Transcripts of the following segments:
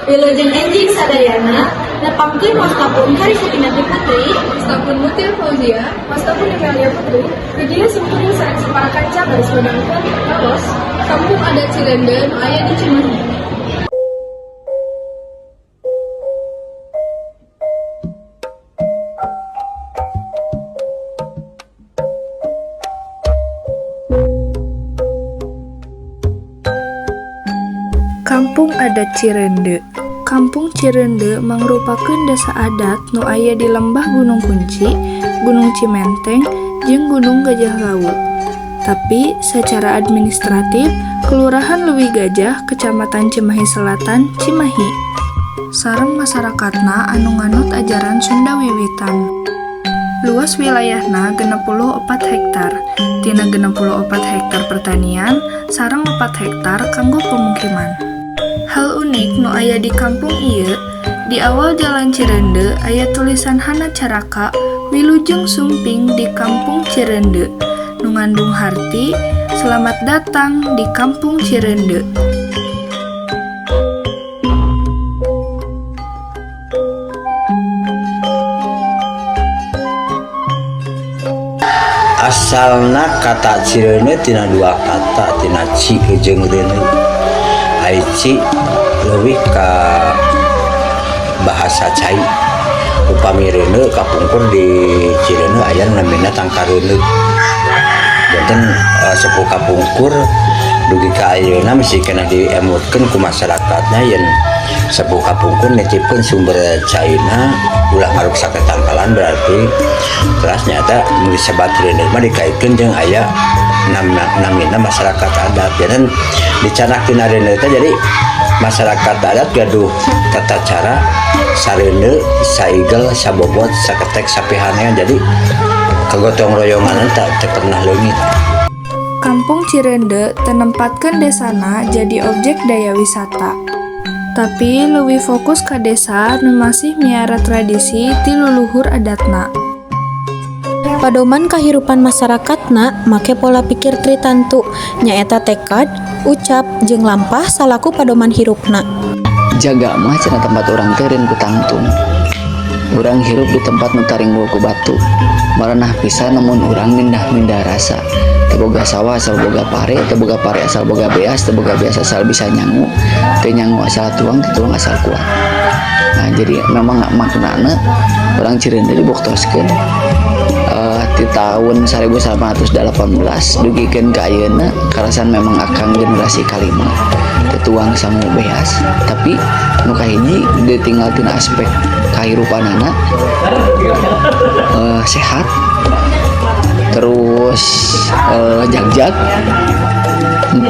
Wilujeng enjing sadayana, nepangkeun wasta pun Hari Sukinati Putri, Wasta pun Mutia Fauzia, wasta pun Emilia Putri, di dieu simkuring sareng sapara kanca baris medangkeun raos Kampung Adat Cireundeu nu aya di Cimahi. Kampung Adat Cireundeu. Kampung Cireundeu mangrupakeun desa adat nu aya di lembah Gunung Kunci, Gunung Cimenteng, jeung Gunung Gajah Lawu. Tapi sacara administratif Kelurahan Leuwi Gajah, Kecamatan Cimahi Selatan, Cimahi. Sareng masarakatna anu nganut ajaran Sunda Wiwitan. Luas wilayahna 64 hektar, tina 64 hektar pertanian sareng 4 hektar kanggo pemukiman. Hal unik nu aya di kampung ieu, di awal Jalan Cireundeu aya tulisan hanacaraka "Wilujeng Sumping di Kampung Cireundeu" nu ngandung harti "Selamat datang di Kampung Cireundeu". Asalna kata Cireundeu tina dua kata, tina ci jeung reuneu. Ai ci leuwih ka bahasa cai. Upami reuneu, kapungkur di Cireundeu aya nu namina tangkareuneu. Janten sepuh kapungkur dugi ka ayeuna masih kena diemutkeun ku masyarakatna yen sepuh kapungkur nitipkeun sumber caina ulah ngaruksak tangkalan. Berarti teras nyata mun disebat Cireundeu mah dikaitkeun jeung aya namina masyarakat adat. Janten dicanak tina reuneu teh, jadi masyarakat adat gaduh tata cara sareuneu, saigel, sabobot, saketek, sapihanean, jadi kagotong royongan tak teu pernah leungit. Kampung Cireundeu teu nempatkeun desana jadi objek daya wisata. Tapi leuwih fokus ka desa nu masih miara tradisi ti luluhur adatna. Padoman kahirupan masyarakatna make pola pikir tritantu, nyaeta tekad, ucap, jeung lampah salaku padoman hirupna. Jaga mah cenah tempat urang teh eureun ku tangtung. Urang hirup di tempat nu taringgul ku batu. Maranah pisan namun urang mindah-mindah rasa. Teu boga sawah asal boga pare, teu boga pare asal boga beas, teu boga beas asal bisa nyangu, teu nyangu asal tuang, teu tuang asal kuat. Nah, jadi memang maknana urang Cireundeu dibuktoskeun di tahun 1818 dugikeun ka ayeuna karasan memang akang generasi kalima teu tuang sangu beas, tapi nu kahiji ditinggal tina aspek kahirupanana sehat terus, jagjag,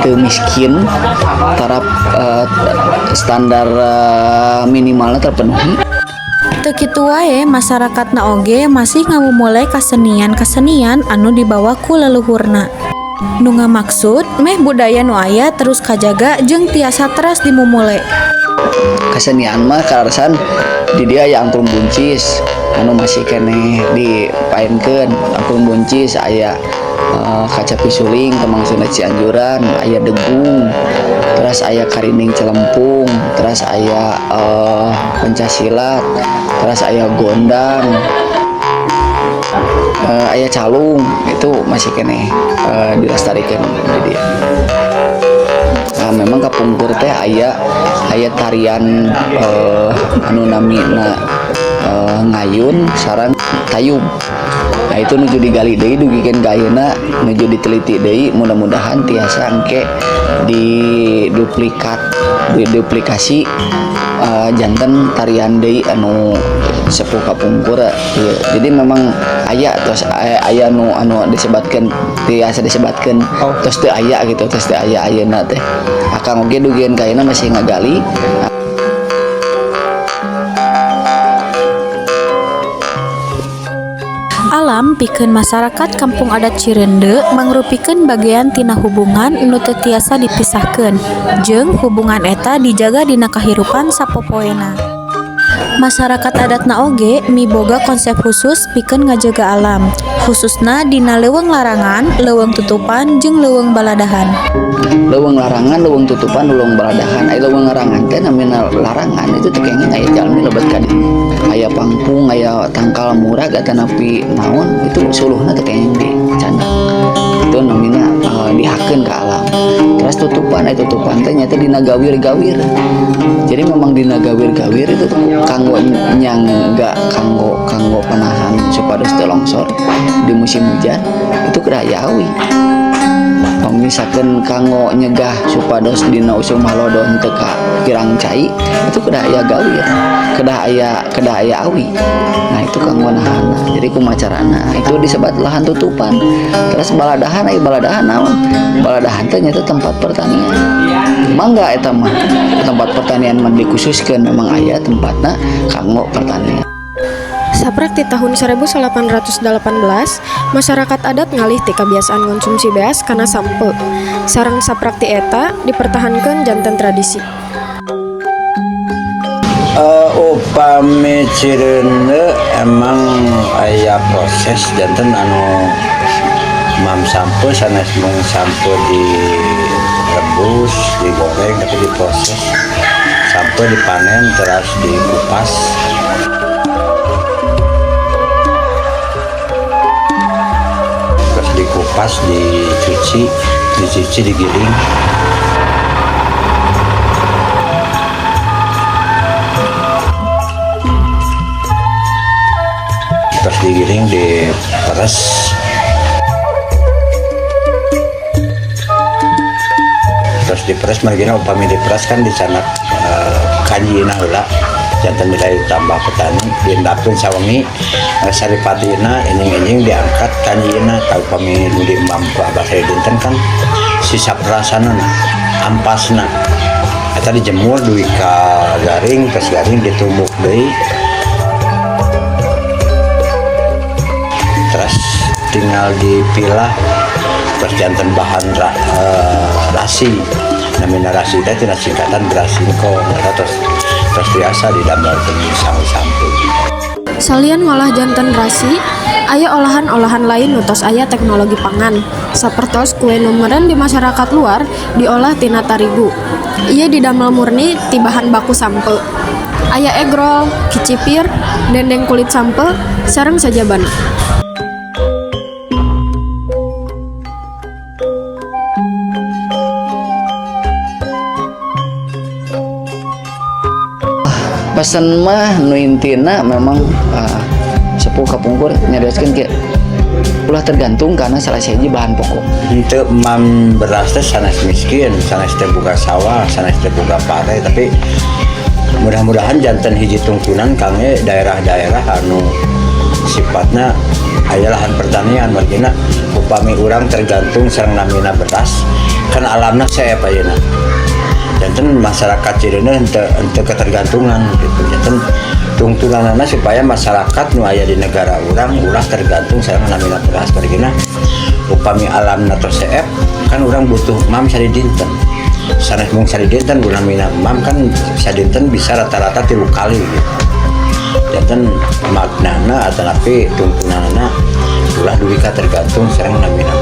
teu miskin, taraf standar minimalnya terpenuhi. Teu kitu wae, masyarakatna oge masih ngamumule kasenian-kasenian anu dibawa ku leluhurna. Nu ngamaksud meh budaya nu aya terus kajaga jeung tiasa teras dimumule. Kesenian mah karasan di dia aya angklung buncis anu masih keneh dipaenkeun. Angklung buncis aya, kacapi suling tembang Sunda Cianjuran aya, degung, terus aya karinding celempung, terus aya pencak silat, terus aya gondang, aya calung, itu masih keneh dilestarikan di dia. Nah, memang kapungkur teh aya aya tarian anu namina ngayun sareng tayub. Nah, itu nuju digali deui dugikeun ka ayeuna, nuju diteliti deui, mudah-mudahan tiasa engke diduplikat, diduplikasi janten tarian deui anu sepuh kapungkur ieu. Jadi memang aya, tos aya nu anu disebatkeun, tiasa disebatkeun, tos teu aya gitu, tos teu aya ayeuna teh. Akang oge dugikeun ka ayeuna masih ngagali. Alam pikeun masyarakat Kampung Adat Cireundeu mangrupikeun bagean tina hubungan nu teu tiasa dipisahkeun, jeung hubungan eta dijaga dina kahirupan sapopoena. Masyarakat adatna oge miboga konsep khusus pikeun ngajaga alam, khususna dina leuweung larangan, leuweung tutupan, jeung leuweung baladahan. Leuweung larangan, leuweung tutupan, leuweung baladahan. Aya leuweung larangan teh namina larangan, itu teu kenging aya jalmi lebet ka dieu. Aya pangpung, aya tangkal murag atanapi naon, itu suluhna teu kenging dicandak. Itu namina dihakeun ke alam. Terus tutupan, aya tutupan teh nyata dina gawir-gawir. Jadi memang dina gawir-gawir itu tuh kanggo nyangga, kanggo kanggo penahan supados teu longsor di musim hujan, itu kedah aya awi. Misalkan kanggo nyegah supados dina usum halodo teu kirang cai, itu kedah aya gawir, kedah aya awi. Nah, itu kanggo nahan. Jadi kumaha carana itu disebut lahan tutupan. Terus baladahan, aya baladahan naon? Baladahan teh nyata tempat pertanian. Mangga eta mah tempat pertanian mah dikhususkeun, memang aya tempatna kanggo pertanian. Saprak di tahun 1818, masyarakat adat ngalih ti kebiasaan konsumsi beas kana sampeu. Sareng saprak ti eta dipertahankeun janten tradisi. Upami Cireundeu emang aya proses janten anu mam sampeu, sanes mung sampeu direbus, digoreng, tapi diproses sampai dipanen, terus dikupas, terus dikupas, dicuci, dicuci, digiling, terus digiling, diperes, terus diperes. Margina upami diperes kan dicandak kanjina heula, janten nilai tambah petani. Diendapkeun sawengi, saripatina enjing-enjing diangkat kanjina. Tah, upami nu diemam ku Abah saya dinten kan sisa perasanana, ampasna eta dijemur dugi ka garing. Terus garing ditumbuk deui, terus tinggal dipilah, terus janten bahan rasi. Namina rasi teh tina singkatan beras singkong eta. Terus terus biasa didamelkeun sangu sampeu. Salian ngolah janten rasi, aya olahan-olahan lain nu tos aya teknologi pangan. Sapertos kue nu meren di masyarakat luar diolah tina tarigu. Ieu didamel murni ti bahan baku sampeu. Aya egg roll, kicipir, dendeng kulit sampeu, sareng sajabana. Pesan mah nu intina memang sepuh kapungkur nyarioskeun kieu, ulah tergantung karena salah sahiji bahan pokok. Henteu mam beras teh sanes miskin, sanes teh boga sawah, sanes teh boga pare, tapi mudah-mudahan janten hiji tungtunan kangge daerah-daerah anu sifatna aya lahan pertanian. Margina upami urang tergantung sareng namina beras kan alamna seep ayeuna, janten masyarakat Cireundeu henteu henteu ketergantungan gitu. Janten tungtunanana supaya masyarakat nu aya di negara urang ulah tergantung sareng namina beras. Margina upami alamna tos seep kan urang butuh mam sadidinten, sanes mung sadidinten, namina mam kan sadinten bisa rata-rata 3 kali gitu. Janten maknana atanapi tungtunanana ulah dugi ka tergantung sareng namina.